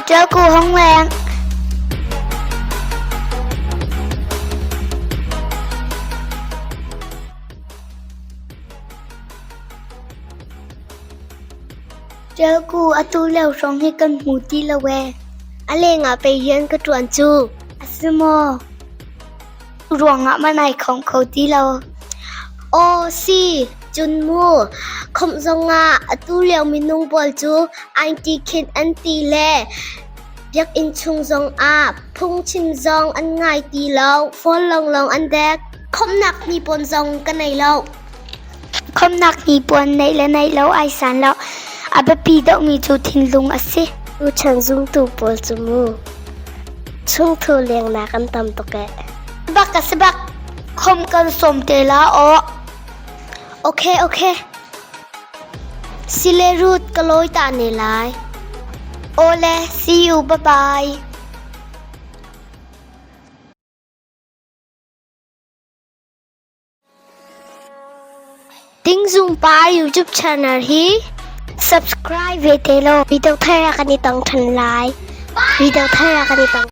Ṭial ku hong leng. Ṭial ku atu lio hrawng hi kan hmu ti lo ee. A lengah pei rian ka ṭuan cu. A si maw? Ruangah ma nai khong kho ti lo. Aw si, cun mu, khawmh zongah atu lio minung pawl cu angki khin an ti le biakinn chung zongah phungchim zong an ngai ti lo, phone lawnglawng an dek. Khawmhnak hnipuan zong ka nei lo. Khawmhnak hnipuan neih le neih lo ai san lo. A biapi deuhmi cu thinlung a si. Tuchan zumtu pawl cu mu chungthu lengnak an tam tuk ee. Bak ka si bak. Khom kan sawm te la aw. Okay, okay. Sile Ruth ka lawi ta ne lai. Ole, see you, bye bye. Dingzung Pa YouTube channel hi subscribe ve te law video thar ah kan i tong ṭhan lai. Video thar ah kan i tong.